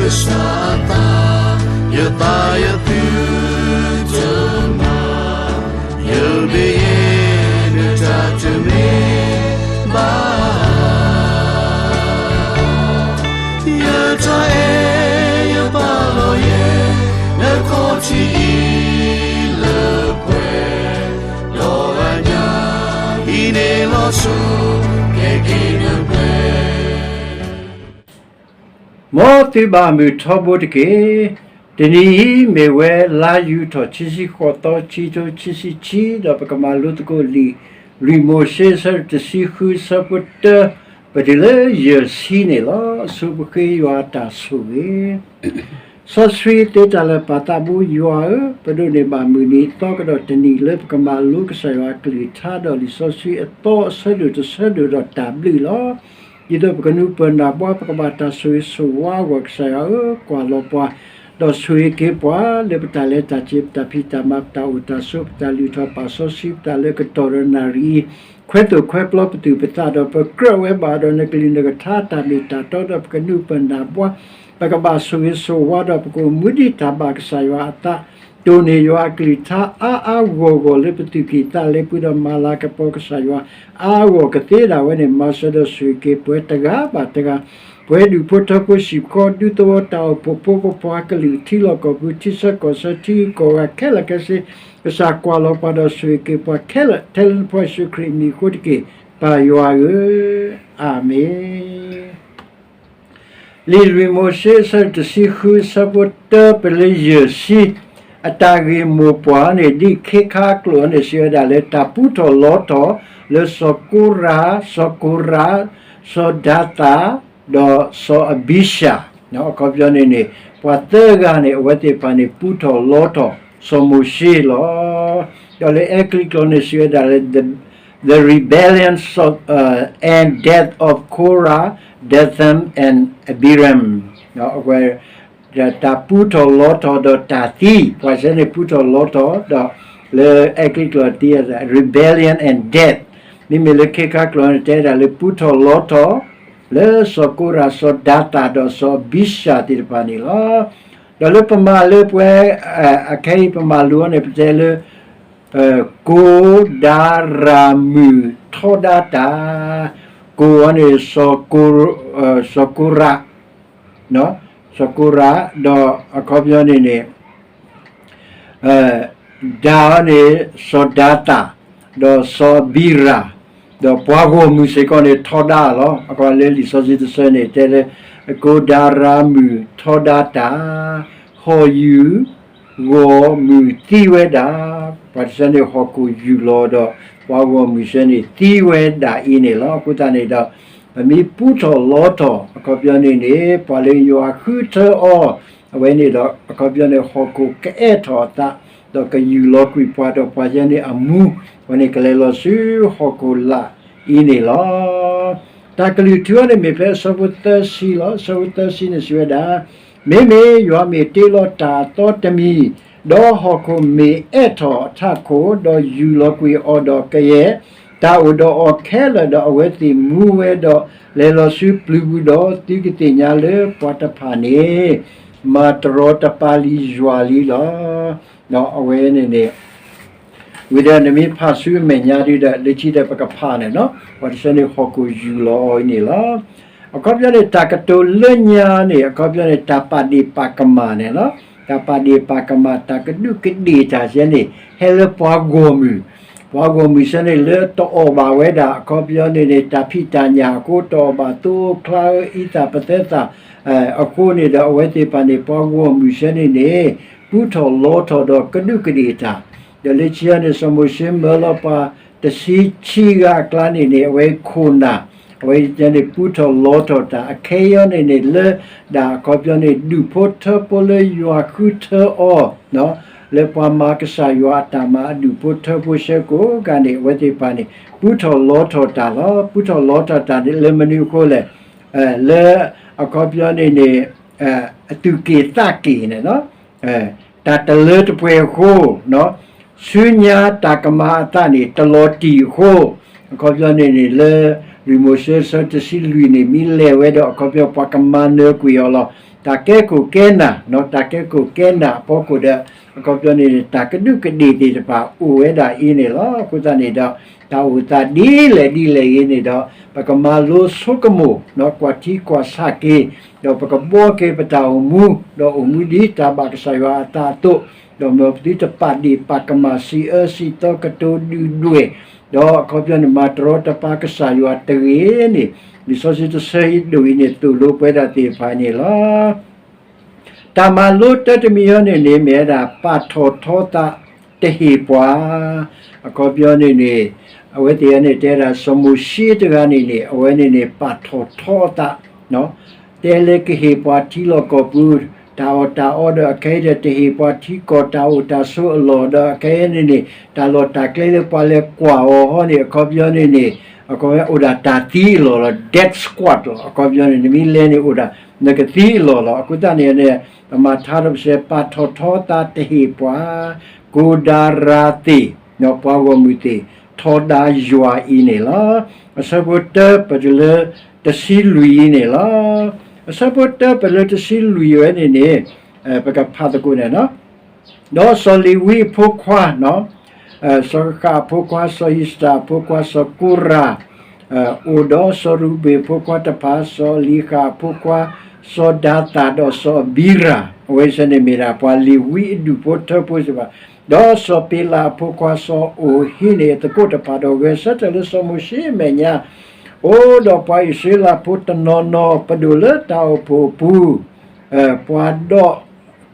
ကစၢ်အသး, ယသးယသုတမၤ, ယဘၣ်ယဲနတၢ်တမ့ၢ်ဘၣ်. ယတၢ်အဲၣ်ယပာ်လီၤယဲ, နခီၣ်ထံးအံၤလၢပှဲၤ, ဒီးအညၣ်အံၤန့ၣ်လီၤဆီ, ကဲက့ၤနပှဲၤ မ်သုဘၣ်မုာ်ထီဘိတက့ၢ်. တနံၤအံၤမ့ၢ်ဝဲလါယူၤထီၣ်ခံဆံဃိးသီ ခံထိခံဆံခံ, ဒီးပကမၤလိသကိးလံာ်လွံၢ်မိၤၡ့ အဆၢဒိၣ်တဆံဃု အဆၢဖိတၢ ပတုၤလၢယဲၢ်ဆံန့ၣ်လီၤ. ဆိပဃ့ယွၤအတၢ်ဆိၣ်ဂ့ၤ စီဆှံသ့တၢ်လၢာ်ပၢ်သးဘိယွၤဧၢ, ပဒိးန့ၢ်ဘၣ်မုၢ်နံၤသီကဒီးတနံၤလၢပကမၤလိကစၢ်ယွၤအကလုၢ်ကထါဒီးလံာ်စီဆှံအသီအဆၢဒိၣ်တဆၢဒိၣ်ဒီးတၢ်ဘျုးလီၤ. ဒ်သိးပကနၢ်ပၢၢ်နၢ်ဘှါ ပကဘၣ်တၢ်ဆိၣ်ဂ့ၤဆိၣ်ဝါအဂီၢ် ကစၢ်ယွၤဧၢ, ကွၢ်လီၤပှၤ ဒီးဆိၣ်ဂ့ၤက့ၤပှၤ လၢပတၢ်လဲၤတၢ်က့ၤ ပတၢ်ဖံးတၢ်မၤ ပတၢ်အိၣ်တၢ်ဆိး ပတၢ်လုၢ်ထီၣ်ပာ်စီဆှံ ပတၢ်လၢကတီၢ်ဒီးနၣ်ရံၣ်အံၤ ခွဲသိၣ်ခွဲပျီပသူၣ်ပသးဒီး ပကြၢးဝဲဘၣ်ဒီးနကလုၢ်နကထါတၢ်မ့ၢ်တၢ်တီဒီး ပကနၢ်ပၢၢ်နၢ်ဘှါ ပကဘၣ်ဆိၣ်ဂ့ၤဆိၣ်ဝါဒီး ပကအိၣ်မူဒ်တၢ်ဘၣ်ကစၢ်ယွၤအသး, တိၢ်န့ၢ်ယွၤအကလုၢ်ကထါအါအါဂီၢ်ဂီၢ်လၢပသူၣ်ကံၢ်သးလဲပူၤဒီး မၤလၤကပီၤကစၢ်ယွၤအါအါဂီၢ်ကသ့ဒၣ်ဝဲန့ၣ် မၤစၢၤဒီးဆိၣ်ဂ့ၤက့ၤပှၤတဂၤဘၣ်တဂၤ, ပှၤဒူၣ်ဖိထၢဖိ ဟံၣ်ဖိဃီဖိ ဒူသဝီ တၢ်အိၣ်ဖှိၣ်ဖိ ပပှၤကလုာ် ထံလီၢ်ကီၢ်ပူၤ ထံဆၢကီၢ်ဆၢ ထံဂုၤကီၢ်ဂၤခဲလၢာ်ခဲဆ့, ကစၢ်ကွၢ်လီၤပှၤဒီးဆိၣ်ဂ့ၤက့ၤပှၤခဲလၢာ် ထဲလၢနဖိယ့ၣ်ၡူးခရံာ်အမံၤအဃိတက့ၢ် ပၢ်ယွၤဧၢ, အၤမ့ၣ်. လံာ်လွံၢ်မိၤၡ့ အဆၢဒိၣ်တဆံဃု အဆၢဖိတၢ ပတုၤလၢယဲၢ်ဆံ, အတၢ်ဂ့ၢ်မိၢ်ပှၢ်န့ၣ် ဒ်ခ့ခါအကျိာ်န့ၣ် စံးဝဲဒၣ်လၢ တၢ်ပူထီၣ်လီထီၣ်လၢစီၤကိရၤ, စီၤကိရး, စီၤဒၤသၣ်, ဒီးစီၤအဘံၡၢၣ်, အခီပညီန့ၣ်န့ၣ် ပှၤသၢဂၤန့ၣ် အဝဲသ့ၣ်တဖၣ်န့ၣ် ပူထီၣ်လီထီၣ်စီၤမိၤၡ့လီၤ. ဒီးလၢအဲကလံးကျိာ်န့ၣ် စံးဝဲဒၣ်လၢ the, the rebellion of, uh, and death of Korah, Dathan and Abiram, အဝဲ တၢ်ပူထီၣ်လီထီၣ်ဒီးတၢ်သံ, ပှၤစဲန့ၣ် ပူထီၣ်လီထီၣ် ဒီးလၢအဲကလံးကျိာ်သံ rebellion and death, မ့မ့ၢ်လၢခ့ခါကျိာ်န့ၣ် တဲဒၣ်လၢပူထီၣ်လီထီၣ် လၢစီၤကိရၤ စီၤဒၤသၣ် ဒီးစီၤအဘံၡၢၣ်သ့ၣ်တဖၣ်န့ၣ်လီၤ. ဒီးလၢပမၤလၢပှဲၤ အခဲအံၤပမၤလိအီၤန့ၣ် ပတဲလၢ ကိးဒါရၤမုၢ်ထီဒါတၢ်, ကိးအီၤန့ၣ် စီၤကိရၤ, စီၤကိရၤ, ဒီးအခီပညီန့ၣ်န့ၣ် ဒါအီၤန့ၣ် စီၤဒၤသၣ်, ဒီးစီၤအဘံရၣ်, ဒီးပှၤဂီၢ်မုၢ်စ့ၢ်ကီးန့ၣ် ထီဒါလီၤ. အခီပညီလၢလံာ်စီဆှံတဆၢန့ၣ် တဲလၢ ကိးဒါရၤမုၢ်ထီဒါတၢ်, ဟီၣ်ယူၢ်ဂီၢ်မုၢ်သံဝဲဒၣ်, ပှၤတဆၢန့ၣ် ဟီၣ်ခိၣ်ယူၢ်လီၤဒီး ပှၤဂီၢ်မုၢ်ဆၢန့ၣ် သံဝဲဒၣ်အံၤန့ၣ်လီၤ. အဃိသတးန့ၣ်ဒီး ပမ့ၢ်ပူထီၣ်လီထီၣ် အခီပညီန့ၣ်န့ၣ် ပှၤလၢယွၤဃုထၢအီၤ အဝဲန့ၣ်ဒီး အခီပညီန့ၣ် ဟီၣ်ခိၣ်ကအဲၣ်ထီၣ်အသး ဒီးကယူၢ်လီၤကွံာ်ပှၤဒီးပှၤယဲန့ၣ်အမူ အဝဲန့ၣ်ကလဲၤလီၤဆူဟီၣ်ခိၣ်လာ်အံၤန့ၣ်လီၤ. တၢ်ကလုၢ်ထူအီၤန့ၣ်မ့ၢ်ဖဲအဆၢဖိသၢဆံလီၤ. အဆၢဖိသၢဆံန့ၣ်စံးဝဲဒၣ်, မ့မ့ၢ်ယွၤမ့ၢ်တ့လီၤတၢ်အသီတမံၤ, ဒီးဟီၣ်ခိၣ်မ့ၢ်အဲၣ်ထီၣ်အထးခိၣ်, ဒီးယူၢ်လီၤကွံာ်အီၤဒီးကယဲၢ်, တၢ်အိၣ်ဒီးအီၤခဲလၢာ်ဒီးအဝဲသ့ၣ်မူဝဲဒီး လဲၤလီၤဆူပျုၤပူၤဒီး သုကသ့ၣ်ညါလၢပှၤတဖၣ်န့ၣ် မၤတရီတပါလံယွၤလံလီၤ. ဒီးအဝဲန့ၣ်န့ၣ် ဝံၤဒီးနမ့ၢ်ဖးဆူအမဲာ်ညါဒုဒီး လၢခံဒီးပကဖးန့ၣ်နီၤ, ပှၤတဆၢန့ၣ်ဟီၣ်ခိၣ်ယူၢ်လီၤအီၤအံၤန့ၣ်လီၤ. အခီပညီန့ၣ် တၢ်ကတိၤလၢညါန့ၣ် အခီပညီန့ၣ် တၢ်ပာ်ဒ့ၣ်ပာ်ကမၣ်န့ၣ်လီၤ. တၢ်ပာ်ဒ့ၣ်ပာ်ကမၣ် တၢ်ကဒူးကဒ့ၣ်တၢ်စဲန့ၣ် ဟဲလၢပှၤဂီၢ်မုၢ်, ပှၤဂီၢ်မုၢ်စဲန့ၣ် လၢတအီၣ်ဘၣ်ဝဲဒၣ် အခီပညီန့ၣ်န့ၣ် တၢ်ဖံးတၢ်ညၣ်အဃိ တအီၣ်ဘၣ်သိချါအၢ အံသၣ်ပသဲသၣ် အဃိန့ၣ်ဒီး အဝဲသ့ၣ်တဖၣ်န့ၣ် ပှၤဂီၢ်မုၢ်စဲန့ၣ်န့ၣ် ပူထီၣ်လီထီၣ်ဒီးကဒူးကဒ့ၣ်တၢ်, ဒီးလၢခံအံၤန့ၣ် စီၤမိၤၡ့မၢလီၤပှၤတဆံခံဂၤအကျါန့ၣ်န့ၣ် အဝဲခိၣ်နၢ်, အဝဲန့ၣ်ပူထီၣ်လီထီၣ်တၢ် အခဲအံၤန့ၣ်န့ၣ် လၢဒၣ်အခီပညီန့ၣ် ဒူၣ်ဖိထၢဖိလၢယွၤဃုထၢအီၤ လၢပှၤမၤကစၢ်ယွၤအတၢ်မၤအဒူၣ်ဖိထၢဖိဆၢကိးဂၤန့ၣ် အဝဲသ့ၣ်တဖၣ်န့ၣ် ပူထီၣ်လီထီၣ်တၢ်လီၤ. ပူထီၣ်လီထီၣ်တၢ်န့ၣ် လၢမနုၤအဃိလဲၣ်, လၢအခီပညီန့ၣ်န့ၣ် အသူၣ်က့ၣ်သးက့ၣ်န့ၣ် တၢ်တလၢတပှဲၤအဃိ, ဆူညါတၢ်ကမၤအသးန့ၣ် တလီၤတံၢ်အဃိ, အခီပညီန့ၣ်န့ၣ် လၢလွံၢ်မိၤၡ့အဆၢတဆံလွံၢ်န့ၣ် မ့ၢ်လဲၤဝဲဒီး အခီပညီပှၤကမၤနၢၤကွံာ်အီၤလီၤ. တၢ်ကဲခိၣ်ကဲနၢ်, တၢ်ကဲခိၣ်ကဲနၢ်အဖီခိၣ်ဒီး အခီပညီန့ၣ် တၢ်ကဒူးကဒ့ၣ်သ့ၣ်တဖၣ်အိၣ်ဝဲဒၣ်အံၤန့ၣ်လီၤ. အဃိသတးန့ၣ်ဒီး တၢ်အိၣ်သးဒ်လဲၣ်ဒ်လဲၣ်ဂ့ၤန့ၣ်ဒီး ပကမၤလိဆိကမိၣ် ကွၢ်ထံကွၢ်ဆးက့ၤ, ဒီးပကဘှီက့ၤပတၢ်အိၣ်မူ, ဒီးအိၣ်မူဒ်တၢ်ဘၣ်ကစၢ်ယွၤအသးအသိး, ဒီးမ်ပသုတပာ်ဒ့ၣ်ပာ်ကမၣ် စံးအၢစံးသီ ကတိၤဒုၣ်ဒွဲၣ်, ဒီးအခီပညီန့ၣ် မၤတရီတပါကစၢ်ယွၤတဂ့ၤန့ၣ်, လံာ်စီဆှံတဆၢအံၤဒိၣ်အံၤန့ၣ် သိၣ်လိပဝဲဒၣ်သ့ၣ်တဖၣ်န့ၣ်လီၤ. တၢ်မၤလိတၢ်တမံၤအံၤန့ၣ်န့ၣ် မ့ၢ်ဝဲဒၣ်ပာ်ထီၣ်ထီအသးတဟ့ၣ်ပှၤ, အခီပညီန့ၣ်န့ၣ် အဝဲသ့ၣ်အံၤန့ၣ် တဲဒၣ်စီၤမိၤၡ့တဂၤန့ၣ်န့ၣ် အဝဲန့ၣ်န့ၣ် ပာ်ထီၣ်ထီအသး, တဲလၢကဟ့ၣ်ပှၤထံလီၢ်ကီၢ်ပူၤ တၢ်အီၣ်တၢ်အီဒီး အခဲအံၤဒီး တဟ့ၣ်ပှၤထံကီၢ်တၢ်အိၣ်တၢ်ဆိးအလီၢ်ဒီး အခဲအံၤန့ၣ်န့ၣ် တၢ်လီၢ်တၢ်ကျဲလၢပှၤလဲၤကွၢ်အီၤဟီန့ၣ် အခီပညီန့ၣ်န့ၣ် အခီပညီအိၣ်ဒၣ်တၢ်သံအလီၢ်လီၤ, death squad လီၤ. အခီပညီန့ၣ် နမ့ၢ်လဲၤန့ၣ်အိၣ်ဒၣ် နကသံအလီၢ်လီၤ. အဃိသတးန့ၣ်န့ၣ် ပမၤထါဒီးပစဲး ပာ်ထီၣ်ထီသးတဟ့ၣ်ပှၤ ကိၢ်ဒၤရၤသ့ၣ် ပှၤဂီၢ်မုၢ်သ့ၣ် ထီဒါယွၤအံၤန့ၣ်လီၤ. အဆၢဖိတၢပတုၤလၢတဆံလွံၢ်အံၤန့ၣ်လီၤ. အဆၢဖိတၢပတုၤလၢတဆံလွံၢ်ဝဲန့ၣ်န့ၣ် ပကဖးသကိးန့ၣ် ဒီးစီၤလ့ၤဝံအဖိခွါ စီၤဃၣ်အဖိခွါ စီၤယံၡတၢ်အဖိခွါ စီၤကိရၤ အိၣ်ဒီးစီၤရူၤဘ့ၣ်အဖိခွါတဖၣ် စီၤအလံဃၣ်အဖိခွါ စီၤဒၤသၣ် ဒီးစီၤအဘံရၣ် အဝဲစ့ၢ်န့ၣ်မ့ၢ်ဒၣ်ပှၤလ့ၤဝံအဒူၣ်ဖိထၢဖိစ့ၢ်ကီး ဒီးစီၤပ့လးအဖိခွါ စီၤအိၣ်ဟံးန့ၢ်အသကိးတဖၣ် ဒီးဂဲၤဆၢထၢၣ်လၢစီၤမိၤၡ့အမဲာ်ညါ အိၣ်ဒီးပှၤအံၣ်စရ့လးဖိတနီၤနီၤ ပဒိၣ်လၢတၢ်အိၣ်ဖှိၣ်အပူၤ ပှၤဒီး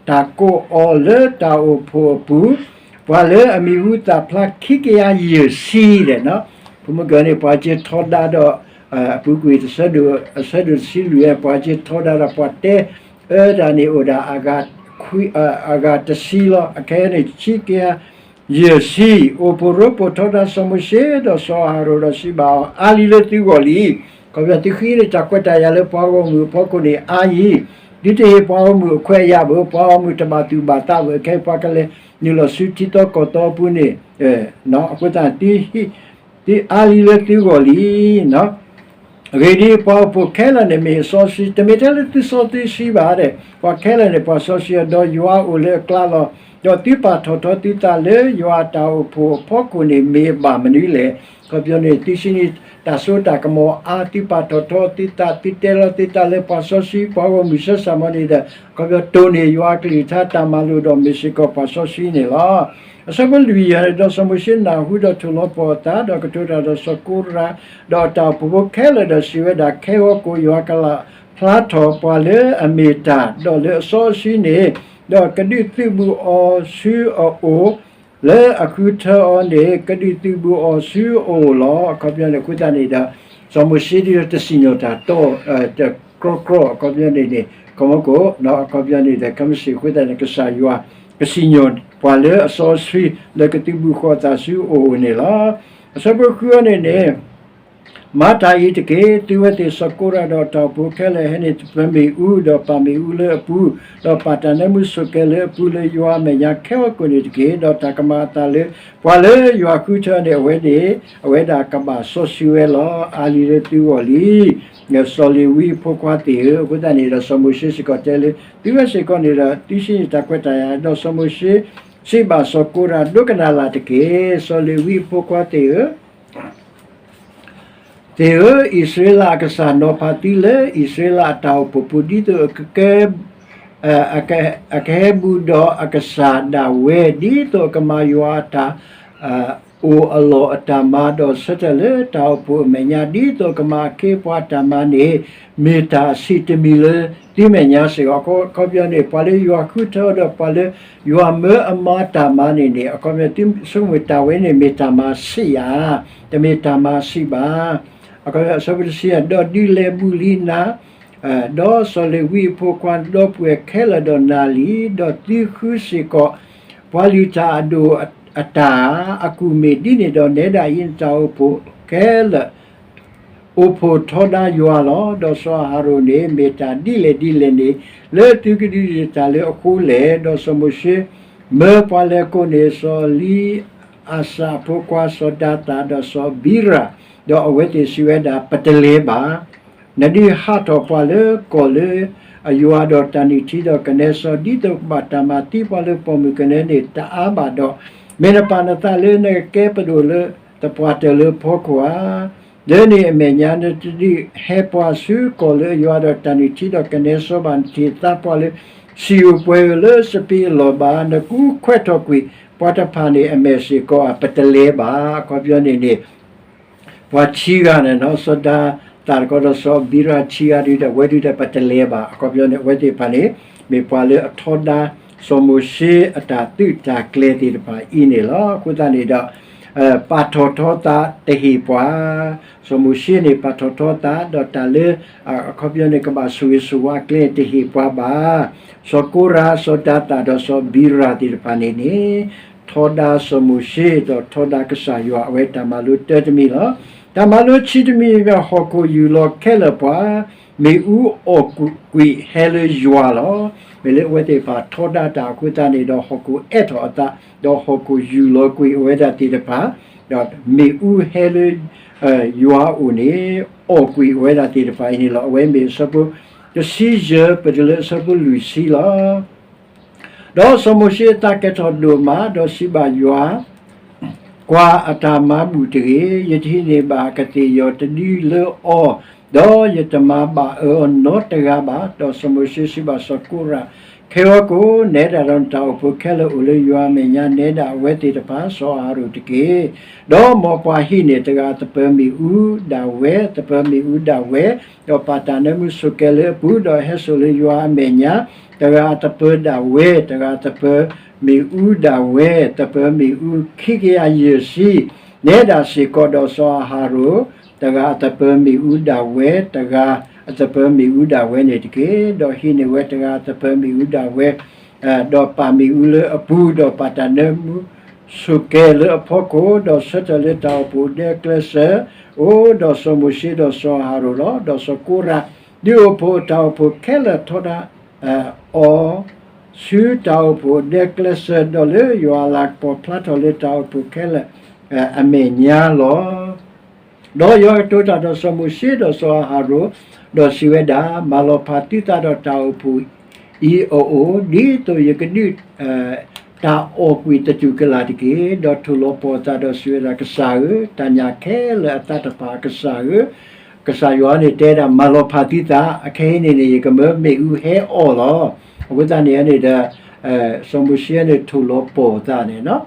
တၢ်ကိးအီၤလၢတၢ်အိၣ်ဖှိၣ်အပူၤ, ပှၤလၢအမံၤဟူသၣ်ဖျါခံကယၤယဲၢ်ဆံဒီး, ဖိမုၣ်ကီၤန့ၣ် ပှၤက့ၤထီဒါဒီး အပူၤကွံာ် အဆၢဒိၣ်တဆံလွံၢ် ပှၤက့ၤထီဒါဒီးပှၤတဲအၢတၢ်န့ၣ်အိၣ်ဒၣ် အဂၤတဆံလီၤ. အခဲအံၤန့ၣ် ခံကယၤ ယဲၢ်ဆံ, အိၣ်ဖှိၣ်ရိဖှိၣ်ထီဒါစီၤမိၤၡ့ ဒီးစီၤအၤဟရိၣ်ဒီးစံးဘၣ်အီၤ, အါလံလၢသုဂီၢ်လံ. ခီဖျိသုဃ့န့ၢ်တၢ်ခွဲးတၢ်ယာ်လၢပှၤဂီၢ်မုၢ်အဖီခိၣ်န့ၣ်အါယံၤ, သုတဟ့ၣ်ပှၤဂီၢ်မုၢ်အခွဲးအယာ်ဘၣ်, ပှၤဂီၢ်မုၢ်တဘၣ်သူၣ်ဘၣ်သးဘၣ်, ခဲအံၤပှၤကလဲၤနုာ်လီၤဆူထံသီကီၢ်သီအပူၤန့ၣ်, အဃိသတး သုအါလံလၢသုဂီၢ်လံ. အဂ့ၢ်ဒ်အံၤ, ပှၤအိၣ်ဖှိၣ်ခဲလၢာ်န့ၣ်မ့ၢ်စီဆှံ, တမ့ၢ်ထဲလၢသုစီသုဆှံဘၣ်ဒီး, ပှၤခဲလၢာ်န့ၣ်ပှၤစီဆှံ, ဒီးယွၤအိၣ်လၢအကျါလီၤ. ဒီးသုပာ်ထီၣ်ထီသုသးလၢယွၤအတၢ်အိၣ်ဖှိၣ်အဖီခိၣ်န့ၣ် မ့ၢ်အဘၣ်မနုၤလဲၣ်. အခီပညီန့ၣ် သုဆှၢန့ၢ်တၢ်စိတၢ်ကမီၤအါ, သုပာ်ထီၣ်ထီသုသး, သုတဲလီၤသုသးလၢပှၤစီဆှံ, ပှၤဂီၢ်မုၢ်ဆၢစၢ်မီၤန့ၣ်ဒီး, အခီပညီတိၢ်န့ၢ်ယွၤအကလုၢ်ကထါတၢ်မၤလိာ်ဒီးမ့ၢ်စ့ၢ်ကီးပှၤစီဆှံန့ၣ်လီၤ. အဆၢဖိလွံၢ်ယၤန့ၣ်, ဒီးစီၤမိၤၡ့နၢ်ဟူဒီးထိၣ်လီၤပှီၢ်အသး, ဒီးကတိၤတၢ်ဒီးစီၤကိရၤ, ဒီးအတၢ်အိၣ်ဖှိၣ်ဖိခဲလၢာ်ဒီးစံးဝဲဒၣ်, ခဲဂီၤကိၣ်ယွၤကလၢ်ဖျါထီၣ်ပှၤလၢအမ့ၢ်တၢ်, ဒီးလၢအစီအဆှံန့ၣ်, ဒီးကဒုးသုးဘူးအီၤဆူအအိၣ်, လၢအဃုထၢအီၤန့ၣ် ကဒုးသုးဘူးအီၤဆူအအိၣ်လီၤ. အခီပညီန့ၣ် အဃိသတးန့ၣ်ဒီး စီၤမိၤၡ့ဒ်တစံၣ်ညီၣ်တၢ်တီ တကြီကြီ အခီပညီန့ၣ်န့ၣ် ကမီကိး အခီပညီန့ၣ်ဒီး ကမ့ၢ်စ့ၢ်အဃိသတးန့ၣ် ကစၢ်ယွၤ ကစံၣ်ညီၣ်ပှၤလၢအစီအဆှံ လၢကသုးဘူးဃီၤအသးဆူအအိၣ်န့ၣ်လီၤ. အဆၢဖိဃုန့ၣ်န့ၣ် မၤတၢ်အံၤတက့ၢ်. သုဝဲသ့ၣ်စီၤကိရၤဒီးတၢ်အိၣ်ဖှိၣ်ခဲလၢာ်ဟဲန့ၢ်ပမ့ၣ်အူ, ဒီးပာ်မ့ၣ်အူလၢအပူၤ, ဒီးပာ်တၢ်နၢမူဆိၣ်ကဲၤလၢအပူၤ လၢယွၤအမဲာ်ညါခဲဂီၤကိၣ်န့ၣ်တက့ၢ်. ဒီးတၢ်ကမၤအသးလၢ ပှၤလၢယွၤဃုထၢန့ၣ် အဝဲန့ၣ် အဝဲဒၣ်ကဘၣ်စီဆှံဝဲလီၤ. အါလံလၢသုဂီၢ်လံ. စီၤလ့ၤဝံအဖိခွါသ့ၣ်ဧၢ, အဃိသတးန့ၣ်ဒီး စီၤမိၤၡ့စ့ၢ်ကီးတဲလၢ သုဝဲစ့ၢ်ကီးန့ၣ်ဒီး သုဆှၢန့ၢ်တၢ်ခွဲးတၢ်ယာ်, ဒီးစီၤမိၤၡ့စံးဘၣ်စီၤကိရၤ, ဒိကနၣ်လၢ်တက့ၢ်. စီၤလ့ၤဝံအဖိခွါသ့ၣ်ဧၢ သ့ၣ်ဧၢ, အံၣ်စရ့လးအကစၢ်နီၤဖးသုလၢအံၣ်စရ့လးအတၢ်အိၣ်ဖှိၣ်ပူၤ ဒ်သိးအကကဲ အကဟဲဘူးဒီးအကစၢ်ဒၣ်ဝဲ, ဒ်သိးအကမၤယွၤအတၢ် အိၣ်အလီၢ်အတၢ်မၤ, ဒီးဆၢထၢၣ်လၢတၢ်အိၣ်ဖှိၣ်အမဲာ်ညါ ဒ်သိးကမၤအခ့အပှၤအတၢ်မၤန့ၣ် မ့ၢ်တၢ်အဆံးတမံၤလၢသုမဲာ်ညါစ့ၢ်ကီး. အခီပညီန့ၣ် ပှၤလၢယွၤဃုထၢဒီးပှၤလၢယွၤမၢအမၤတၢ်မၤန့ၣ်န့ၣ် အခီပညီ သုဆိကမိၣ်တၢ်ဝဲန့ၣ် မ့ၢ်တၢ်မၤဆံးဧါ, တမ့ၢ်တၢ်မၤဆံးဘၣ်. အခီပညီ အဆၢဖိတဆံ, ဒီးဒုးလဲၤဘူးလံနၤ ဒီးစီၤလ့ၤဝံအဖိခွါ ဒီပုၢ်ဝဲၢ်ခဲလၢာ်ဒီးနၤလံ, ဒီးသုဃုစ့ၢ်ကီး ပှၤလုၢ်တၢ်အဒိၣ်အတၢ်ဧါ, အကူၣ်မ့ၢ်ဒ်န့ၣ်ဒီး နဲဒၣ်အံၤနတၢ်အိၣ်ဖှိၣ်ခဲလၢာ် အိၣ်ဖှိၣ်ထီဒါယွၤလီၤ. ဒီးစီၤအၤဟရိၣ်န့ၣ် မ့ၢ်တၢ်ဒ်လဲၣ်ဒ်လဲၣ်န့ၣ် လၢသုကဒုးတၢ်လၢအဃိလဲၣ်. ဒီးစီၤမိၤၡ့မၢပှၤလဲၤကိးန့ၢ်စီၤလံ အၤစၤအဖိခွါစီၤဒၤသၣ်ဒီးစီၤဘံရၤ, ဒီးအဝဲသ့ၣ်စံးဝဲဒၣ်, ပတလဲၤဘၣ်. နဒုးဟးထီၣ်ပှၤလၢကီၢ်လၢအယွၤဒီးတၢ်နုၢ်ထံဒီးကနဲစီ ဒ်သိးကဘၣ်တၢ်မၤသံပှၤလၢပိာ်မုၣ်ကနဲန့ၣ် တအါဘၣ်ဒီး, မ့ၢ်နပာ်နသးလၢနကကဲပဒိၣ်လၢသပှၢ်တၢၢ်လၢဖီခိၣ်ဧါ. လၢန့ၣ်အမဲာ်ညါ နတဒုးဟဲပှၤဆူကီၢ်လၢအယွၤဒီးတၢ်နုၢ်ထံဒီးကနဲစီဘၣ်, နတဟ့ၣ်သါပှၤလၢစံာ်ဧိၤပှဲၤဧိၤလၢစပံးအလီၢ်ဘၣ်. နကူခွဲးထီၣ်ကွံာ်ပှၤတဖၣ်န့ၣ် အမဲာ်စ့ၢ်ကီးဧါ, ပတလဲၤဘၣ်. အခီပညီန့ၣ်န့ၣ် ပှၤခံဂၤန့ၣ်နီၤ, စီၤဒၤသၣ်တခီဒီးစီၤဘံရၤခံဂၤဒုဒီး အဝဲဒုဒီးပတလဲၤဘၣ်. အခီပညီန့ၣ် အဝဲသ့ၣ်တဖၣ်န့ၣ် မ့ၢ်ပှၤလၢအထီဒါစီၤမိၤၡ့အတၢ်သုးတၢ်ကျဲၤသ့ၣ်တဖၣ်အံၤန့ၣ်လီၤ. အဃိသတးန့ၣ်ဒီး ပာ်ထီၣ်ထီသးတဟ့ၣ်ပှၤ, စီၤမိၤၡ့န့ၣ် ပာ်ထီၣ်ထီသးဒီးတၢ်လၢ အခီပညီန့ၣ် ကဘၣ်ဆိၣ်ဂ့ၤဆိၣ်ဝါအကျဲတဟ့ၣ်ပှၤဘၣ်. စီၤကိရး, စီၤဒၤသၣ်ဒီးစီၤဘံရၤသ့ၣ်တဖၣ်န့ၣ်န့ၣ် ထီဒါစီၤမိၤၡ့ဒီးထီဒါကစၢ်ယွၤ အဝဲတၢ်မၤလိတၢတမံၤလီၤ. တၢ်မၤလိဆံတမံၤ ဟီၣ်ခိၣ်ယူၢ်လီၤခဲလၢာ်ပှၤ, မ့ၣ်အူအီၣ်ကွံာ်ဟဲလၢယွၤလီၤ. မ့ၢ်လၢအဝဲသ့ၣ်တဖၣ်ထီဒါတၢ်အဃိသတးန့ၣ်ဒီး ဟီၣ်ခိၣ်အဲၣ်ထီၣ်အသး, ဒီးဟီၣ်ခိၣ်ယူၢ်လီၤကွံာ်အဝဲဒၣ်သ့ၣ်တဖၣ်, ဒီးမ့ၣ်အူဟဲလၢ ယွၤအအိၣ်န့ၣ် အီၣ်ကွံာ်အဝဲဒၣ်သ့ၣ်တဖၣ်အံၤန့ၣ်လီၤ. အဝဲမ့ၢ်အဆၢဖိတဆံယဲၢ် ပတုၤလၢအဆၢဖိလွံၢ်ဆံလီၤ. ဒီးစီၤမိၤၡ့အသးကဲထီၣ်ဒိၣ်မး, ဒီးစံးဘၣ်ယွၤ, ကွၢ်အတၢ်မၤဘူၣ်တဂ့ၤ, ယတဟံးန့ၢ်ဘၣ်ကသ့ၣ်ယီၤတဒုလၢအီၤ, ဒီးယတမၤဘၣ်အၢအီၤနီတဂၤဘၣ်. ဒီးစီၤမိၤၡ့စံးဘၣ်စီၤကိရး, ခဲဂီၤကိာ်, နဲဒၣ်ဒီးနတၢ်အိၣ်ဖှိၣ်ခဲလၢာ်အိၣ်လၢယွၤအမဲာ်ညါ, နဲဒၣ်အဝဲသ့ၣ်တဖၣ်စီၤအၤဟရိၣ်တက့ၢ်. ဒီးမ်ပှၤဟံးန့ၢ်တဂၤအသပၢၤမ့ၣ်အူဒၣ်ဝဲ, သပၢၤမ့ၣ်အူဒၣ်ဝဲ, ဒီးပာ်တၢ်နၢမူဆိးကဲလၢအပူၤ, ဒီးဟဲစိာ်လၢယွၤအမဲာ်ညါ, တဂၤအသပၢၤဒၣ်ဝဲ, တဂၤအသပၢၤမ့ၣ်အူဒၣ်ဝဲ, သပၢၤမ့ၣ်အူခံကယၤယဲၢ်ဆံ, နဲဒၣ်စ့ၢ်ကီးဒီးစီၤအၤဟရိၣ်, တဂၤအသပၢၤမ့ၣ်အူဒၣ်ဝဲ, တဂၤအသပၢၤမ့ၣ်အူဒၣ်ဝဲန့ၣ်တက့ၢ်. ဒီးဟံးန့ၢ်ဝဲတဂၤအသပၢၤမ့ၣ်အူဒၣ်ဝဲ, ဒီးပာ်မ့ၣ်အူလၢအပူၤ, ဒီးပာ်တၢ်နၢမူဆိးကဲလၢအဖီခိၣ်, ဒီးဆၢထၢၣ်လၢတၢ်အိၣ်ဖှိၣ်ဒဲကျဲစၢၤ, အိၣ်ဒီးစီၤမိၤၡ့ဒီးစီၤအၤဟရိၣ်လီၤ. ဒီးစီၤကိရး ဒုးအိၣ်ဖှိၣ်တၢ်အိၣ်ဖှိၣ်ခဲလၢာ်ထီဒါ အီၤ ဆူတၢ်အိၣ်ဖှိၣ်ဒဲကျဲစၢၤ, ဒီးလၢယွၤအလၤကပီၤဖျါထီၣ်လၢတၢ်အိၣ်ဖှိၣ်ခဲလၢာ်အမဲာ်ညါလီၤ. ဒီးယွၤကတိၤတၢ်ဒီးစီၤမိၤၡ့ဒီးစီၤအၤဟရိၣ်, ဒီးစံးဝဲဒၣ်, မၤလီၤဖးသုသးဒီးတၢ်အိၣ်ဖှိၣ်အံၤအအိၣ်, ဒ်သိးယကဒုး တၢ်အီၣ်ကွံာ်သတူၢ်ကလာ်တက့ၢ်. ဒီးထိၣ်လီၤပှီၢ်အသးဒီးစံးဝဲဒၣ်, ကစၢ်ဧၢ, တၢ်ညၣ်ခဲလၢာ်အသးတဖၣ်အကစၢ်ဧၢ, ကစၢ်ယွၤန့ၣ်တဲဒၣ် မၤလီၤဖးသုသး, အခဲအံၤန့ၣ်န့ၣ် ယကမၢမ့ၣ်အူဟဲအီၣ်လီၤ. အဃိသတးန့ၣ်န့ၣ်ဒီး စီၤမိၤၡ့န့ၣ်ထိၣ်လီၤပှီၢ်အသးန့ၣ်,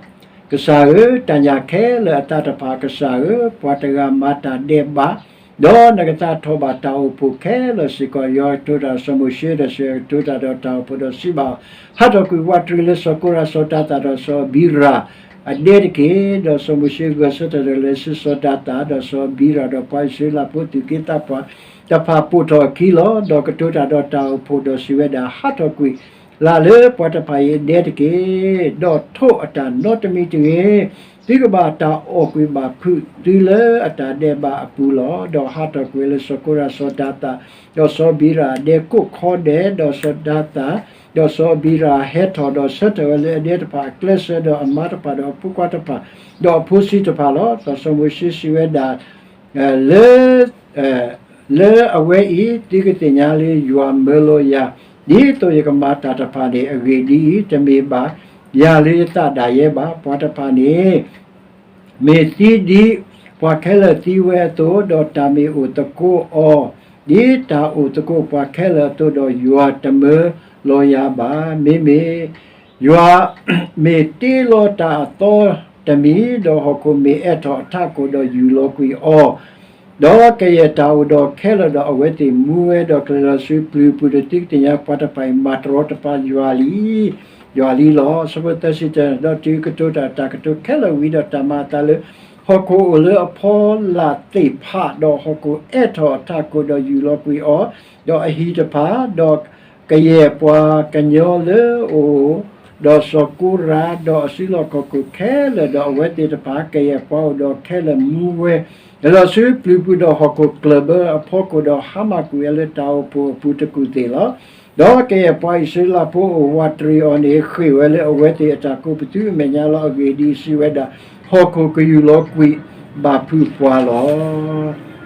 ကစၢ်ဧၢ, တၢ်ညၣ်ခဲလၢာ်အသးတဖၣ်အကစၢ်ဧၢ, ပှၤတဂၤမၤတၢ်ဒဲးဘး ဒီးနကသါထီၣ်ဘၣ်တၢ်အိၣ်ဖှိၣ်ခဲလၢာ်စ့ၢ်ကီး. ယွၤကတိၤတၢ်ဒီးစီၤမိၤၡ့, ဒီးစီၤအၤဟရိၣ်ကတိၤတၢ်ဒီးတၢ်အိၣ်ဖှိၣ်ဒီးစံးဘၣ်, ဟးထီၣ်ကွံာ်ဝးတရံးလၢစီၤကိရး, စီၤဒၤသၣ်ဒီးစီၤအဘံရၤအဒဲတက့ၢ်. ဒီးစီၤမိၤၡ့ဂဲၤဆၢထၢၣ်ဒီးလဲၤဆူစီၤဒၤသၣ်, ဒီးစီၤအဘံရၤ, ဒီးပှၤအံၣ်စရ့လးဖိသူၣ်က့သးပှၢ်တဖၣ်ပိာ်ထီၣ်အခံလီၤ. ဒီးကတိၤတၢ်ဒီးတၢ်အိၣ်ဖှိၣ်ဒီးစံးဝဲဒၣ်, ဟးထီၣ်ကွံာ်လၢ်လၢပှၤတဖၣ်အံၤအဒဲတက့ၢ်. ဒီးထိးအတၢ်နီတမံၤတဂ့ၤ. သုကဘၣ်တၢ်အီၣ်ကွံာ်ဘၣ်ဖုးသုလၢအတၢ်ဒဲးဘးအပူၤလီၤ. ဒီးဟးထီၣ်ကွံာ်လၢစီၤကိရး, စီၤဒၤသၣ်, ဒီးစီၤအဘံရၤအဒဲကိးခီဒဲး, ဒီးစီၤဒၤသၣ်, ဒီးစီၤအဘံရၤဟဲထီၣ်, ဒီးဆၢထၢၣ်ဝဲလၢအဒဲတဖၣ်အကျဲစၢၤ, ဒီးအမါတဖၣ်, ဒီးအဖိခွါတဖၣ်, ဒီးအဖိဆံးတဖၣ်လီၤ. ဒီးစီၤမိၤၡ့စံးဝဲဒၣ်, လၢ လၢအဝဲအံၤ သုကသ့ၣ်ညါလၢယွၤမၢလီၤယၤ, ဒ်သိးယကမၤတၢ်တဖၣ်န့ၣ်အဂ့ၢ်ဒ်အံၤ, တမ့ၢ်ဘၣ်ယၤလၢယသးဒၣ်ယဲဘၣ်. ပှၤတဖၣ်န့ၣ် မ့ၢ်သံဒ်ပှၤခဲလၢာ်သံဝဲအသိး, ဒီးတၢ်မ့ၢ်အိၣ်သကိးအီၤ ဒ်တၢ်အိၣ်သကိးပှၤခဲလၢာ်အသိး, ဒီးယွၤတမၢလီၤယၤဘၣ်. မ့မ့ၢ်ယွၤမ့ၢ်တ့လီၤတၢ်အသီတမံၤ, ဒီးဟီၣ်ခိၣ်မ့ၢ်အဲးထီၣ်အထးခိၣ်, ဒီးယူၢ်လီၤကွံာ်အီၤ, ဒီးကယဲၢ်တၢ်အိၣ်ဒီးခဲလၢာ်, ဒီးအဝဲသ့ၣ်မူဝဲ, ဒီးကျဲၤလီၤဆူပျုၤပူၤ, ဒီးသုကသ့ၣ်ညါပှၤတဖၣ်အံၤမၤတရီတပါယွၤလံ, ယွၤလံလီၤ. ဆၢဖိသၢဆံတၢ, ဒီးတုၤကတိၤတၢ်တၢ်ကတိၤခဲလၢာ်ဝံၤ, ဒီးတၢ်မၤအသးလၢဟီၣ်ခိၣ်အိၣ်လၢအဖီလာ်သ့ၣ်တဖၣ်, ဒီးဟီၣ်ခိၣ်အဲးထီၣ်အထးခိၣ်, ဒီးယူၢ်လီၤကွံာ်အီၤ, ဒီးအဟံၣ်တဖၣ်, ဒီးကယဲၢ်ပှၤကညီလၢအအိၣ်ဒီးစီၤကိရး, ဒီးအစုလီၢ်ခီၣ်ခိၣ်ခဲလၢာ်, ဒီးအဝဲသ့ၣ်တဖၣ် ကယဲၢ်ပှၤအိၣ်ဒီးခဲလၢာ်မူဝဲ, လဲၤလီၤဆူပျုၤပူၤဒီးဟီၣ်ခိၣ်ကျၢၢ်ဘၢအဖီခိၣ်ဒီး ဟါမၢ်ကွံာ်ဝဲလၢတၢ်အိၣ်ဖှိၣ်အပူၤတကူၣ်သ့ၣ်လီၤ. ဒီးကယဲၢ်ပှၤအံၣ်စရ့လးဖိအိၣ်ဝးတရံးအီၤန့ၣ် ဃ့ၢ်ဝဲလၢအဝဲသ့ၣ်အတၢ်ကိးပသူအမဲာ်ညါလီၤ. အဂ့ၢ်ဒ်အံၤ, စံးဝဲဒၣ်, ဟီၣ်ခိၣ်ကယူၢ်လီၤကွံာ်ဘၣ်ဖုးပှၤလီ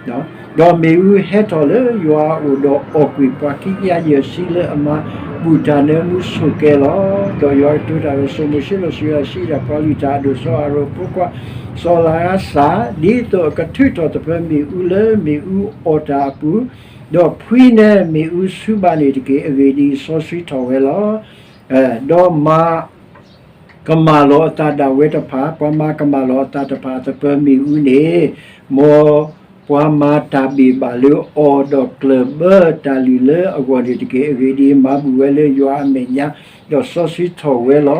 ၤ. ဒီးမ့ၣ်အူဟဲထီၣ်လၢယွၤအအိၣ်ဒီးအီၣ်ကွံာ်ပှၤခံကယၤယဲၢ်ဆံလၢအမၤဘူၣ်တၢ်နၢမူဆိၣ်ကဲလီၤ. ဒီးယွၤကတိၤတၢ်ဒီးစီၤမိၤၡ့ဒီးစံးဝဲဒၣ်, စံးဒၣ်ပှၤလုၢ်တၢ်အဒိၣ်စီၤအၤရိၣ်အဖိခွါစီၤအ့လၤအါစၢ်, ဒ်သိးအကထုးထီၣ်သပၢၤမ့ၣ်အူလၢမ့ၣ်အူအီၣ်တၢ်အပူၤ, ဒီးဖှံန့ၢ်မ့ၣ်အူဆူဘၣ်န့ၣ်တက့ၢ်. အဂ့ၢ်ဒ်အံၤ, စီဆှံထီၣ်ဝဲလီၤ. ဒီးမၤ ကမၣ်လီၤအသးဒၣ်ဝဲတဖၣ်, ပှၤမၤကမၣ်လီၤအသးတဖၣ်အသပၢၤမ့ၣ်အူန့ၣ်, မ်ပှၤမၤတၢ်ဘ့ၣ်ဘၣ်လၢအီၤ, ဒီးကျၢၢ်ဘၢတၢ်လုၢ်လၢအဂီၢ်န့ၣ်တက့ၢ်. အဂ့ၢ်ဒ်အံၤ, မၤဘူၣ်ဝဲလၢယွၤအမဲာ်ညါ, ဒီးစီဆှံထီၣ်ဝဲလီၤ.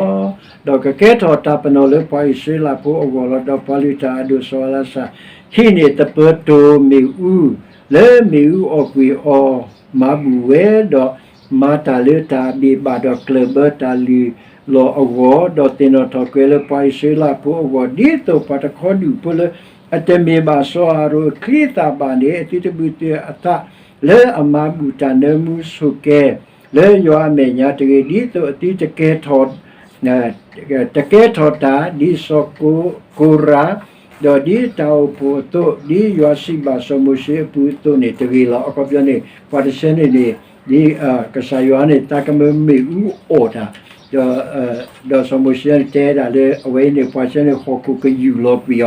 ဒီးကကဲထီၣ်တၢ်ပနီၣ်လၢပှၤအံၣ်စရ့လးဖိအဂီၢ်လီၤ. ဒီးပှၤလုၢ်တၢ်အဒိၣ်စီၤအ့လၤအါစၢ် ဟံးန့ၢ်သပၢၤတိၢ်မ့ၣ်အူ လၢမ့ၣ်အူအီၣ်ကွံာ်အီၤ, မၤဘူၣ်ဝဲ, ဒီးမၤတၢ်လၢတၢ်ဘ့ၣ်ဘၣ်ဒီးကျၢၢ်ဘၢတၢ်လုၢ်လီၢ်အဂီၢ်, ဒီးသ့ၣ်နီၣ်ထီၣ်ကွံာ်လၢပှၤအံၣ်စရ့လးဖိအဂီၢ်, ဒ်သိးပှၤတခီဒူၣ်ဖိလၢအတမ့ၢ်ဘၣ်စီၤအၤရိၣ်အချံအသၣ်ဘၣ်န့ၣ်, အသုတဘူၣ်တုာ်အသးလၢအမၤဘူၣ်တၢ်နၢမူဆိၣ်ကဲ လၢယွၤအမဲာ်ညါတဂ့ၤ, ဒ်သိးအသုတကဲထီၣ် တကဲထီၣ်တၢ်ဒ်စီၤကိရၤ, ဒီးဒ်တၢ်အိၣ်ဖှိၣ်အသိး, ဒ်ယွၤစံးဘၣ်စီၤမိၤၡ့အပူၤအသိးန့ၣ်တဂ့ၤလီၤ. အခီပညီန့ၣ် ပှၤတဆၢန့ၣ်န့ၣ်, ဒ်ကစၢ်ယွၤန့ၣ် သးကမၢမ့ၣ်အူအီၣ်တၢ်, ဒီး, ဒီးစီၤမိၤၡ့န့ၣ်တဲဒၣ်လၢအဝဲအံၤန့ၣ် ပှၤဆၢန့ၣ်ဟီၣ်ခိၣ်ကယူၢ်လီၤကွံာ်အီၤ,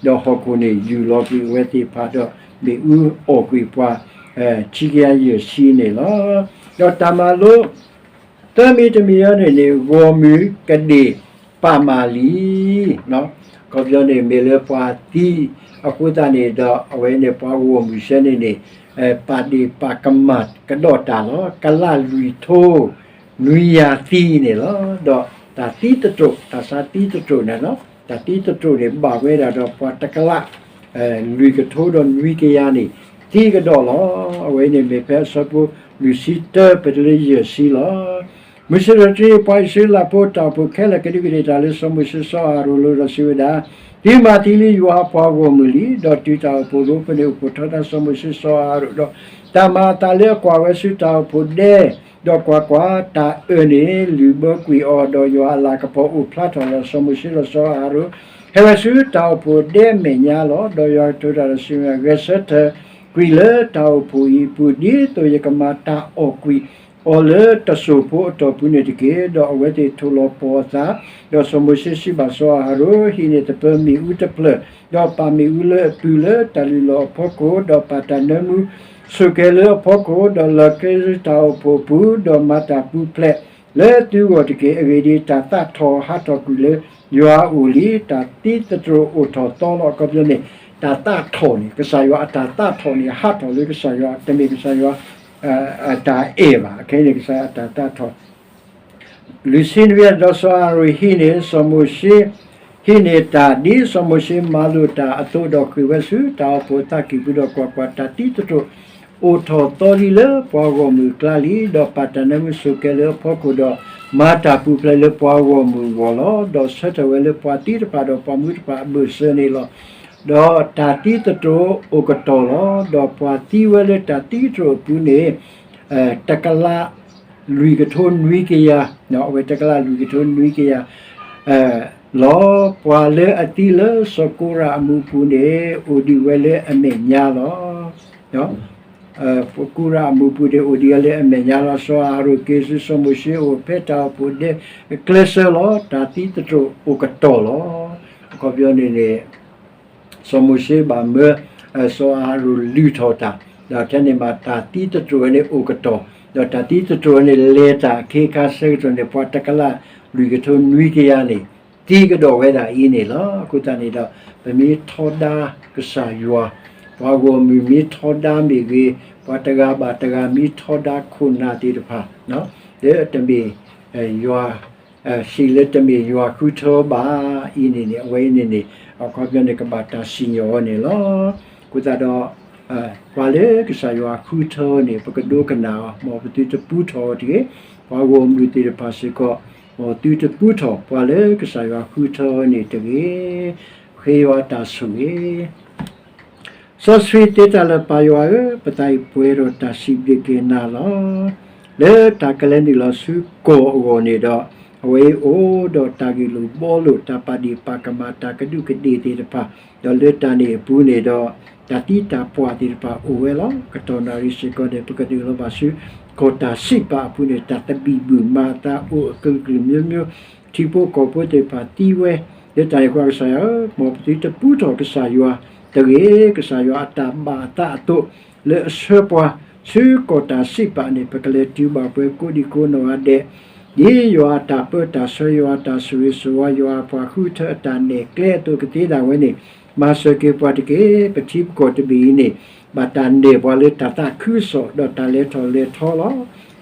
ဒီးဟီၣ်ခိၣ်န့ၣ်ယူၢ်လီၤကွံာ်အဝဲသ့ၣ်တဖၣ်ဒီး မ့ၣ်အူအီၣ်ကွံာ်ပှၤ ဆံကယၤယဲၢ်ဆံန့ၣ်လီၤ. ဒီးတၢ်မၤလိ သၢမံၤတမံၤအံၤန့ၣ်န့ၣ် ဂီၢ်မုၢ်ကဒ့ၣ်ပာ်မၢ်လံ. အခီပညီန့ၣ် မ့ၢ်လၢပှၤသံအဃိသတးန့ၣ်ဒီး အဝဲန့ၣ်ပှၤဂီၢ်မုၢ်ဆၢန့ၣ်န့ၣ် ပာ်ဒ့ၣ်ပာ်ကမၣ်ကဒီးတၢ်လီၤ. ကလးလွံၢ်ကထိ နွံကယၤသံန့ၣ်လီၤ. ဒီးတၢ်သံသတြိာ်, တၢ်သးသံသတြိာ်န့ၣ်လီၤ. တၢ်သံသတြိာ်န့ၣ် ဘၣ်ဝဲဒၣ်ဒီးပှၤတကလး လွံၢ်ကထိဒီးနွံကယၤန့ၣ် သံကဒီးလီၤ. အဝဲန့ၣ်မ့ၢ်ဖဲအဆၢဖိ လွံၢ်ဆံတၢ ပတုၤလၢယဲၢ်ဆံလီၤ. မုၢ်ဆ့ၣ်ထီၣ်တနံၤ ပှၤအံၣ်စရ့လးဖိတၢ်အိၣ်ဖှိၣ်ခဲလၢာ် ကဒူးကဒ့ၣ်တၢ်လၢစီၤမိၤၡ့စီၤအၤရိၣ်အလိၤဒီးစံးဝဲဒၣ်, သုမၤသံလံယွၤပှၤဂီၢ်မုၢ်လံ, ဒီးတုၤတၢ်အိၣ်ဖှိၣ်ရိဖှိၣ်န့ၣ် အိၣ်ဖှိၣ်ထီဒါစီၤမိၤၡ့စီၤအၤရိၣ်ဒီး တၢ်မၤအသးလၢအကွၢ်ဝဲဆူတၢ်အိၣ်ဖှိၣ်ဒဲ, ဒီးကွၢ်ကွၢ်, တၢ်အၢၣ်န့ၣ်လုၢ်ဘၢကွံာ်အီၤ, ဒီးယွၤအလၤကပီၤအိၣ်ဖျါထီၣ်ဒီးစီၤမိၤၡ့ဒီးစီၤအၤရိၣ် ဟဲဝဲဆူတၢ်အိၣ်ဖှိၣ်ဒဲအမဲာ်ညါလီၤ. ဒီးယွၤကတိၤတၢ်ဒီးစံးဝဲ, ဂဲၤဆၢထၢၣ်ကွံာ်လၢတၢ်အိၣ်ဖှိၣ်အံၤအပူၤ, ဒ်သိးယကမၤတၢ်အီၣ်ကွံာ်အီၤလၢတစိၢ်ဖိအတီၢ်ပူၤန့ၣ်တက့ၢ်. ဒီးအဝဲသ့ၣ်ထိၣ်လီၤပှီၢ်အသး, ဒီးစီၤမိၤၡ့စံးဘၣ်စီၤအၤရိၣ်, ဟံးန့ၢ်သပၢၤမ့ၣ်အူတဖျၢၣ်, ဒီးပာ်မ့ၣ်အူလၢအပုၢ်လၢတၢ်လုၢ်လီၢ်အဖီခိၣ်, ဒီးပာ်တၢ်နၢမူဆိၣ်ကဲလၢအဖီခိၣ်, ဒီးလီၤက့ၤဆူတၢ်အိၣ်ဖှိၣ်အပူၤ, ဒီးမၤတၢ်ပူၤဖျဲးလၢသုဂီၢ်တက့ၢ်. အဂ့ၢ်ဒ်အံၤ, တၢ်သးထီၣ်ဟးထီၣ်ကွံာ်လၢယွၤအအိၣ်လံ, တၢ်သံသတြိာ်အိၣ်ထီၣ်သီလီၤ. အခီပညီန့ၣ် တၢ်သးထီၣ်န့ၣ် ကစၢ်ယွၤအတၢ်သးထီၣ်န့ၣ် ဟးထီၣ်လၢကစၢ်ယွၤ, တမ့ၢ်ကစၢ်ယွၤ အတၢ်အဲၣ်ဘၣ်, အခဲအံၤန့ၣ် ကစၢ်ယွၤအတၢ်သးထီၣ် လွံၢ်ဆံနွံ, ဒီးစီၤအၤရိၣ်ဟံးန့ၢ်စီၤမိၤၡ့, ဟံးန့ၢ်တၢ်ဒ်စီၤမိၤၡ့မၤလိာ်တၢ်အသိး, ဒီးဃ့ၢ်ဝဲဆူတၢ်အိၣ်ဖှိၣ်အသးကံၢ်ပူၤ, ဒီးကွၢ်ကွၢ်, တၢ်သံသတြိာ်အိၣ်ထီၣ်သီလံလၢပှၤဂီၢ်မုၢ်အကျါလံ, ဒီးပာ်တၢ်နၢမူဆိၣ်ကဲလၢအဖီခိၣ်, ဒီးမၤတၢ်ပူၤဖျဲးလၢပှၤဂီၢ်မုၢ်အဂီၢ်လီၤ. ဒီးဆၢထၢၣ်ဝဲလၢပှၤသံတဖၣ်ဒီးပှၤမူတဖၣ်အဘၢၣ်စၢၤန့ၣ်လီၤ. ဒီးတၢ်သံသတြိာ်အိၣ်ကတီၢ်လီၤ. ဒီးပှၤသံဝဲလၢတၢ်သံသတြိာ်အပူၤန့ၣ် တကလးလွံၢ်ကထိနွံကယၤ, အဝဲတကလးလွံၢ်ကထိနွံကယၤလီၤ. ပှၤလၢအသံလၢစီၤကိရၤအမူပူၤန့ၣ် အိၣ်ဒံးဝဲလၢအမဲာ်ညါလီၤ. ကိရၤအမူပူၤန့ၣ် အိၣ်ဒံးဝဲလၢအမဲာ်ညါလီၤ. စီၤအၤရိၣ်က့ၤဆူစီၤမိၤၡ့အအိၣ် ဖဲတၢ်အိၣ်ဖှိၣ်ဒဲအကျဲစၢၤလီၤ. တၢ်သံသတြိာ်အိၣ်ကတီၢ်လီၤ. အခီပညီန့ၣ်န့ၣ် စီၤမိၤၡ့ဘၣ်မၢ စီၤအၤရိၣ်လုၢ်ထီၣ်တၢ်, ဒီးထဲန့ၣ်မး တၢ်သံသတြိာ်ဝဲန့ၣ်အိၣ်ကတီၢ်, ဒီးတၢ်သံသတြိာ်ဝဲန့ၣ် လဲၤတၢ်အခ့အခါဆၢကတီၢ်န့ၣ် ပှၤတကလးလွံၢ်ကထိနွံကယၤန့ၣ် သံကဒီးဝဲဒၣ်အံၤန့ၣ်လီၤ. အဃိသတးန့ၣ်ဒီး ပမ့ၢ်ထီဒါကစၢ်ယွၤ, ပှၤဂီၢ်မုၢ်မ့ၢ်ထီဒါမ့ၢ်ဂ့ၤ, ပှၤတဂၤဘၣ်တဂၤမ့ၢ်ထီဒါခိၣ်နၢ်သ့ၣ်တဖၣ် လၢတမ့ၢ်ယွၤ စံးလၢတမ့ၢ်ယွၤဃုထၢဘၣ်အံၤန့ၣ်န့ၣ် အဝဲအံၤန့ၣ်န့ၣ် အခီပညီန့ၣ် ကဘၣ်တၢ်စံၣ်ညီၣ်အီၤန့ၣ်လီၤ. အဃိသတးဒီး ပှၤလၢကစၢ်ယွၤဃုထၢန့ၣ် ပကဒိကနၣ်အီၤ, မ်ပသုတပူထီၣ်အီၤတဂ့ၤ, ပှၤဂီၢ်မုၢ်သ့ၣ်တဖၣ်စ့ၢ်ကီး မ်သုတပူထီၣ် ပှၤလၢကစၢ်ယွၤဃုထၢန့ၣ်တဂ့ၤ. ဃ့ယွၤတၢ်ဆိၣ်ဂ့ၤ စီဆှံသ့တၢ်လၢ ပၢ်ယွၤဧၢ, ပသးအံၤပှဲၤဒီးတၢ်စံးဘျုးက့ၤနၤလီၤ. လၢတၢ်ကလဲၤနုာ်လီၤဆူကီၢ်အဂီၢ်န့ၣ်ဒီး, အဝဲအိၣ်ဒီးတၢ်ဂ့ၢ်လိာ်ဘှီလိာ်, တၢ်ပာ်ဒ့ၣ်ပာ်ကမၣ်, တၢ်ကဒူးကဒ့ၣ်သ့ၣ်တဖၣ်, ဒီးလၢတၢ်န့ၣ်အပူၤန့ၣ်ဒီး, တၢ်သံတၢ်ပှၢ်သ့ၣ်တဖၣ်အိၣ်ဝဲလီၤ. ကတီၢ်နၣ်ရံၣ်စ့ၢ်ကီးန့ၣ် ပကနုာ်လီၤဘၣ်ဆူ ကီၢ်တၢ်စံးပာ်အပူၤန့ၣ် တၢ်သဘံၣ်ဘုၣ်မၤအသးအိၣ်အကလုာ်ကလုာ်မျိုးမျိုး, ထံဖိကီၢ်ဖိသ့ၣ်တဖၣ်သံဝဲ, လၢတၢ်န့ၣ်အဃိ ကစၢ်ယွၤ, မ်ပသုတပူထီၣ်ကစၢ်ယွၤတဂ့ၤ, ကစၢ်ယွၤအတၢ်ဘၣ်အသးအသိး, လၢအဆှၢပှၤ, ဆူကီၢ်တၢ်စံးပာ်န့ၣ် ပကလဲၤတုၤဘၣ်ပှဲၤကိးဒံကိးနီၢ်ဂၤဒဲး, ဒ်ယွၤအတၢ်ပၢတၢ်ဆှၢ, ယွၤအတၢ်ဆိၣ်ဂ့ၤဆိၣ်ဝါ, ယွၤအပှၤဃုထၢအတၢ်နဲၣ်ကျဲအသိးကသ့ဒၣ်ဝဲန့ၣ်, မၤစၢၤက့ၤပှၤတက့ၢ်. ပထံပကီၢ်တဘ့ၣ်အံၤန့ၣ်, ဘၣ်တၢ်နဲၣ်ပှၤလၢတၢ်သးခုကစီၣ်, ဒီးတၢ်လဲၤထီၣ်လဲၤထီလီၤ.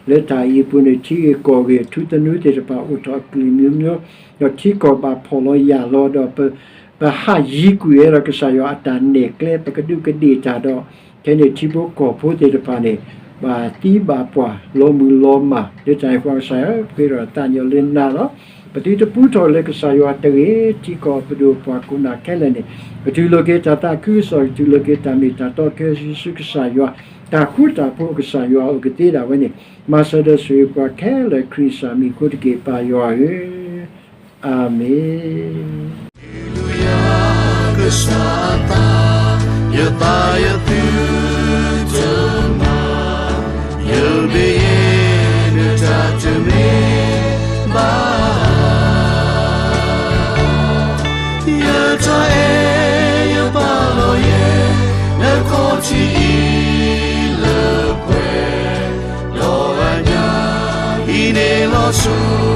လၢတၢ်အံၤအပူၤန့ၣ် ထံဂ့ၢ်ကီၢ်ဂ့ၢ် ထူသနူသ့ၣ်တဖၣ်အိၣ်ထီၣ်အကလုာ်မျိုးမျိုး, ဒီးထံကီၢ်ဘၣ်ဖှီၣ်လီၤယာ်လီၤ, ဒီးပ ပဟးယံၤကွံာ်ဝဲဒီးကစၢ်ယွၤအတၢ်နဲၣ်ကျဲ, ပကဒူးကဒ့ၣ်တၢ်ဒီး, ခဲန့ၣ်ထံဖိကီၢ်ဖိသ့ၣ်တဖၣ်န့ၣ်, ဘၣ်သံဘၣ်ပှၢ်လီၤမုၢ်လီၤမၢ်, လၢတၢ်အံၤအဃိ ကစၢ်ယွၤ, ပဃ့ဒီးသးညီလၢနၤလီၤ. ပသုတပူထီၣ်လၢကစၢ်ယွၤတဂ့ၤ, ထံကီၢ်ပဒိၣ်ပှၤခိၣ်နၢ်ခဲလၢာ်န့ၣ်, ပတူၢ်လိာ်က့ၤတၢ်သးခုကစီၣ်, ပတူၢ်လိာ်က့ၤတၢ်မ့ၢ်တၢ်တီခဲလၢာ်ဆူကစၢ်ယွၤ, တၢ်ဃူတၢ်ဖိးကစၢ်ယွၤအိၣ်ကသ့ဒၣ်ဝဲန့ၣ်, မၤစၢၤဒီးဆိၣ်ဂ့ၤပှၤခဲလၢာ်ခရံာ်ကစၢ်မံၤအဃိတက့ၢ် ပၢ်ယွၤဧၢ, အၤမ့ၣ်. ကစၢ်သး, ယသးယသုတမၤ, ယမ့ၢ်ယဲနတၢ်တမ့ၢ်ဘၣ်. ယတၢ်အဲၣ်ယပာ်လီၤယဲ, နခီၣ်ထံးအံၤလၢပှဲၤ, ဒီးအညၣ်အံၤန့ၣ်လီၤဆီ